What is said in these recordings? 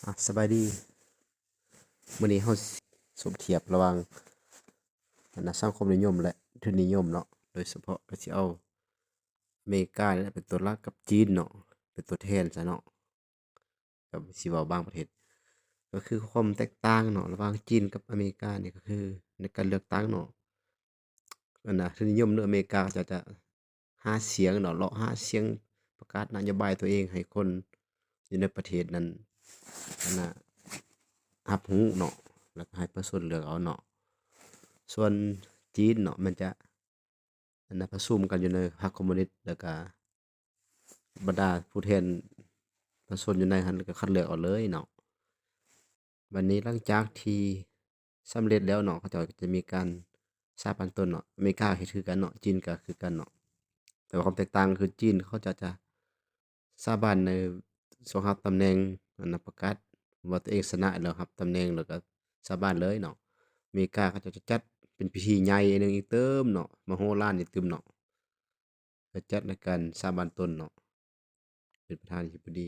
ອ່ະ ສະບາຍດີ. ມື້ນີ້ເຮົາສົມທຽບລະຫວ່າງ ອັນນະ ສັງຄົມນິຍົມ ແລະ ທຶນນິຍົມເນາະ. ໂດຍສະເພາະກໍຊິເອົາອາເມລິການີ້ແຫຼະເປັນຕົວຫຼັກກັບຈີນເນາະ ເປັນຕົວແທນຊະເນາະ. ກໍຊິເວົ້າບາງປະເທດ ກໍຄືຄວາມແຕກຕ່າງເນາະ ລະຫວ່າງຈີນກັບອາເມລິການີ້ ກໍຄືໃນການເລືອກຕັ້ງເນາະ ອັນນະ ທຶນນິຍົມໃນອາເມລິກາ ເຂົາເຈົ້າຈະຫາສຽງເນາະ ເລາະຫາສຽງ ປະກາດນະໂຍບາຍຕົວເອງໃຫ້ຄົນຢູ່ໃນປະເທດນັ້ນ ອັນນະ ຮັບຮູ້ເນາະ ແລ້ວກໍໃຫ້ປະຊາຊົນເລືອກເອົາເນາະ. ສ່ວນຈີນເນາະ ມັນຈະ ອັນນະ ປະຊຸມກັນຢູ່ໃນພັກຄອມມູນິດ ແລ້ວກະບັນດາຜູ້ແທນປະຊາຊົນຢູ່ໃນຫັ້ນ ກໍຄັດເລືອກເອົາເລີຍເນາະ. ບັດນີ້ຫຼັງຈາກທີ່ສຳເລັດແລ້ວເນາະ ເຂົາເຈົ້າກໍຈະມີການສາບານຕົນເນາະ. ອາເມລິກາເຮັດຄືກັນເນາະ ຈີນກໍຄືກັນເນາະ ແຕ່ວ່າຄວາມແຕກຕ່າງຄືຈີນເຂົາເຈົ້າຈະ ສາບານໃນຊ່ວງຮັບຕຳແໜ່ງ ອັນນະ ປະກາດວ່າຕົວເອງຊະນະແລ້ວຮັບຕຳແໜ່ງ ແລ້ວກໍສາບານເລີຍເນາະ. ອາເມລິກາເຂົາເຈົ້າຈະຈັດເປັນພິທີໃຫຍ່ໜຶ່ງອີກຕື່ມເນາະ ມະໂຫລານອີກຕື່ມເນາະ ເພື່ອຈັດໃນການສາບານຕົນເນາະ ເປັນປະທານາທິບໍດີ.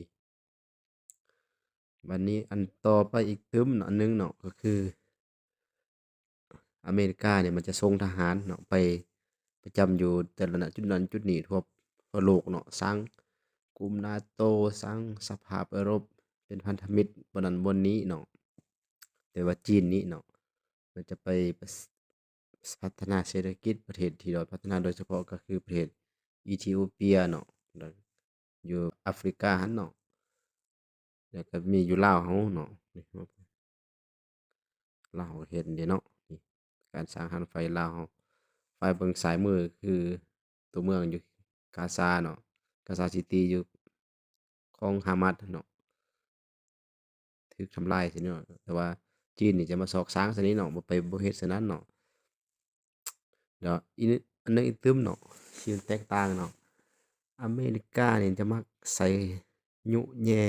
ບັດນີ້ອັນຕໍ່ໄປອີກຕື່ມເນາະ ອັນໜຶ່ງເນາະ ກໍຄື ອາເມລິການີ້ມັນຈະສົ່ງທະຫານເນາະ ໄປປະຈຳຢູ່ແຕ່ລະນະຈຸດນັ້ນຈຸດນີ້ທົ່ວ ທົ່ວໂລກເນາະ ສ້າງກຸ່ມນາໂຕ ສ້າງສະພາເອີຣົບເປັນພັນທະມິດບ່ອນນັ້ນບ່ອນນີ້ເນາະ. ແຕ່ວ່າຈີນນີ້ເນາະ ມັນຈະໄປ ພັດທະນາເສດຖະກິດປະເທດທີ່ດ້ອຍພັດທະນາ ໂດຍສະເພາະກໍຄືປະເທດອີທິໂອເປຍເນາະ ຢູ່ອາຟຣິກາຫັ້ນເນາະ ແລ້ວກໍມີຢູ່ລາວເຮົາເນາະ ລາວເຮົາເຫັນເດ້ເນາະ ການສ້າງທາງລົດໄຟລາວເຮົາ. ຝ່າຍເບິ່ງຊ້າຍມືຄືຕົວເມືອງຢູ່ກາຊາເນາະ ກາຊາຊິຕີ ຢູ່ຂອງຮາມາສເນາະ ຖືກທຳລາຍຊະນີ້ເນາະ. ແຕ່ວ່າຈີນນີ້ຈະມາຊອກສ້າງຊະນີ້ເນາະ ບໍ່ໄປ ບໍ່ເຮັດຊະນັ້ນເນາະ. ແລ້ວອີກອັນໜຶ່ງອີກຕື່ມເນາະ ທີ່ມັນແຕກຕ່າງເນາະ ອາເມລິການີ້ຈະມັກໃສ່ຍຸແຍ່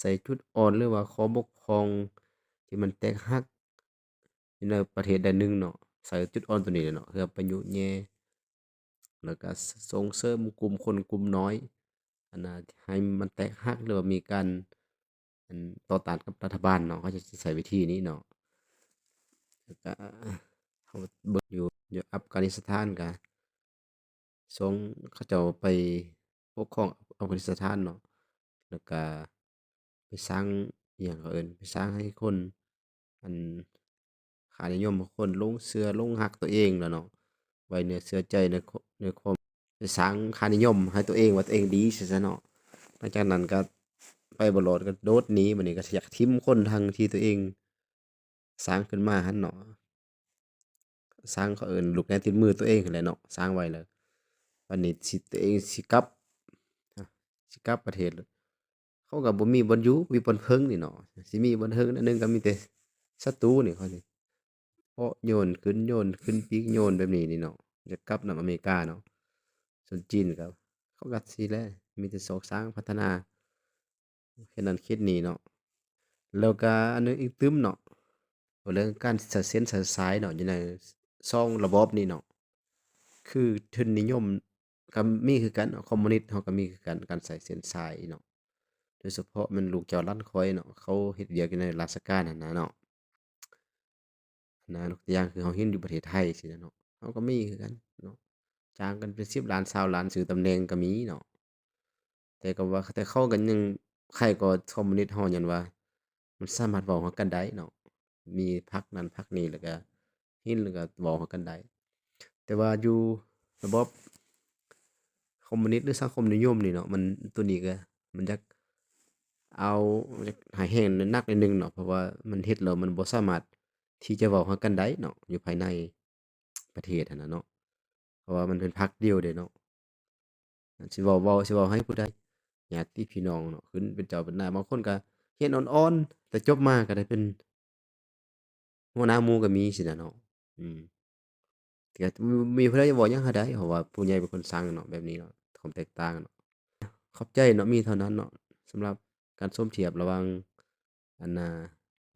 ໃສ່ຈຸດອ່ອນ ຫຼືວ່າຂໍ້ບົກຜ່ອງທີ່ມັນແຕກຫັກຢູ່ໃນປະເທດໃດໜຶ່ງເນາະ ໃສ່ຈຸດອ່ອນໂຕນີ້ແຫຼະເນາະ ເພື່ອໄປຍຸແຍ່ ແລ້ວກໍສົ່ງເສີມກຸ່ມຄົນກຸ່ມນ້ອຍ ອັນນະ ໃຫ້ມັນແຕກຫັກ ຫຼືວ່າມີການ ອັນ ຕໍ່ຕ້ານກັບລັດຖະບານເນາະ ເຂົາຈະໃຊ້ວິທີນີ້ເນາະ. ແລ້ວກະເຮົາເບິ່ງຢູ່ ຢູ່ອັຟການິສະຖານກະ ສົ່ງເຂົາເຈົ້າໄປປົກຄອງອັຟການິສະຖານເນາະ ແລ້ວກະໄປສ້າງ ອີ່ຫຍັງເຂົາເອີ້ນ ໄປສ້າງໃຫ້ຄົນ ອັນ ຄ່ານິຍົມຂອງຄົນຫຼົງເຊື່ອຫຼົງຮັກຕົວເອງແລ້ວເນາະ ໄວ້ເນື້ອເຊື່ອໃຈໃນ ໃນຄວາມ ໄປສ້າງຄ່ານິຍົມໃຫ້ຕົວເອງວ່າຕົວເອງດີຊະເນາະ. ຫຼັງຈາກນັ້ນກໍໄປບໍ່ລອດ ກໍໂດດໜີ ບັດນີ້ກໍຢາກຖິ້ມຄົນທັງທີ່ຕົວເອງສ້າງຂຶ້ນມາຫັ້ນເນາະ ສ້າງ ເຂົາເອີ້ນລູກແນວຕິດມືຕົວເອງຫັ້ນແຫຼະເນາະ ສ້າງໄວ້ແລ້ວ ບັດນີ້ຊິ ຕົວເອງຊິກັບ ຊິກັບປະເທດ ເຂົາກໍບໍ່ມີບ່ອນຢູ່ ບໍ່ມີບ່ອນເພິ່ງນີ້ເນາະ ຊິມີບ່ອນເພິ່ງໜ້ອຍໜຶ່ງກໍມີແຕ່ສັດຕູນີ້ ເຂົາຊິເພາະໂຍນຂຶ້ນ ໂຍນຂຶ້ນປີກ ໂຍນແບບນີ້ນີ້ເນາະ ຢາກກັບນຳອາເມລິກາເນາະ. ສ່ວນຈີນກໍ ເຂົາກໍຊິແຫຼະ ມີແຕ່ຊອກສ້າງພັດທະນາ ເຂດນັ້ນເຂດນີ້ເນາະ. ແລ້ວກໍອັນໜຶ່ງອີກຕື່ມເນາະ ເວົ້າເລື່ອງການສະເສັ້ນສະສາຍເນາະ ຢູ່ໃນສອງລະບອບນີ້ເນາະ ຄືທຶນນິຍົມກໍມີຄືກັນເນາະ ຄອມມູນິດເຮົາກໍມີຄືກັນ ການໃສ່ເສັ້ນສາຍເນາະ ໂດຍສະເພາະແມ່ນລູກເຈົ້າຫຼານຂ້ອຍເນາະ ເຂົາເຮັດວຽກຢູ່ໃນລາຊະການຫັ້ນນະເນາະ. ນະ ຍົກຕົວຢ່າງຄືເຮົາເຫັນຢູ່ປະເທດໄທຊີ້ນະເນາະ ເຮົາກໍມີຄືກັນເນາະ ຈ້າງກັນເປັນສິບລ້ານ ຊາວລ້ານ ຊື້ຕຳແໜ່ງກໍມີເນາະ. ແຕ່ກໍວ່າ ແຕ່ເຂົາກໍຍັງໄຄກວ່າຄອມມູນິດເຮົາ ຍ້ອນວ່າມັນສາມາດເວົ້າຫາກັນໄດ້ເນາະ ມີພັກນັ້ນພັກນີ້ ແລ້ວກໍເຫັນ ແລ້ວກໍເວົ້າຫາກັນໄດ້. ແຕ່ວ່າຢູ່ລະບອບຄອມມູນິດ ຫຼື ສັງຄົມນິຍົມນີ້ເນາະ ມັນ ຕົວນີ້ກໍມັນຢາກເອົາ ຢາກໃຫ້ແຮງໜັກໜ້ອຍໜຶ່ງເນາະ ເພາະວ່າມັນເຮັດແລ້ວມັນບໍ່ສາມາດທີ່ຈະເວົ້າຫາກັນໄດ້ເນາະ ຢູ່ພາຍໃນປະເທດຫັ້ນນະເນາະ ເພາະວ່າມັນເປັນພັກດຽວເດ້ເນາະ. ຊິເວົ້າ ເວົ້າ ຊິເວົ້າໃຫ້ຜູ້ໃດ ຍາດຕິພີ່ນ້ອງເນາະ ຂຶ້ນເປັນເຈົ້າເປັນນາຍ ບາງຄົນກໍຮຽນອ່ອນໆ ແຕ່ຈົບມາກໍໄດ້ເປັນຫົວໜ້າໝູ່ກໍມີຊີ້ນະເນາະ. ອືມ ແຕ່ກໍມີ ມີຜູ້ໃດເວົ້າຫຍັງໃຫ້ໄດ້ ເພາະວ່າຜູ້ໃຫຍ່ເປັນຄົນສັ່ງເນາະ ແບບນີ້ເນາະ ຄວາມແຕກຕ່າງເນາະ. ຂອບໃຈເນາະ ມີເທົ່ານັ້ນເນາະ ສຳລັບການສົມທຽບລະຫວ່າງ ອັນນະ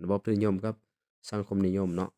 ລະບອບທຶນນິຍົມກັບສັງຄົມນິຍົມເນາະ.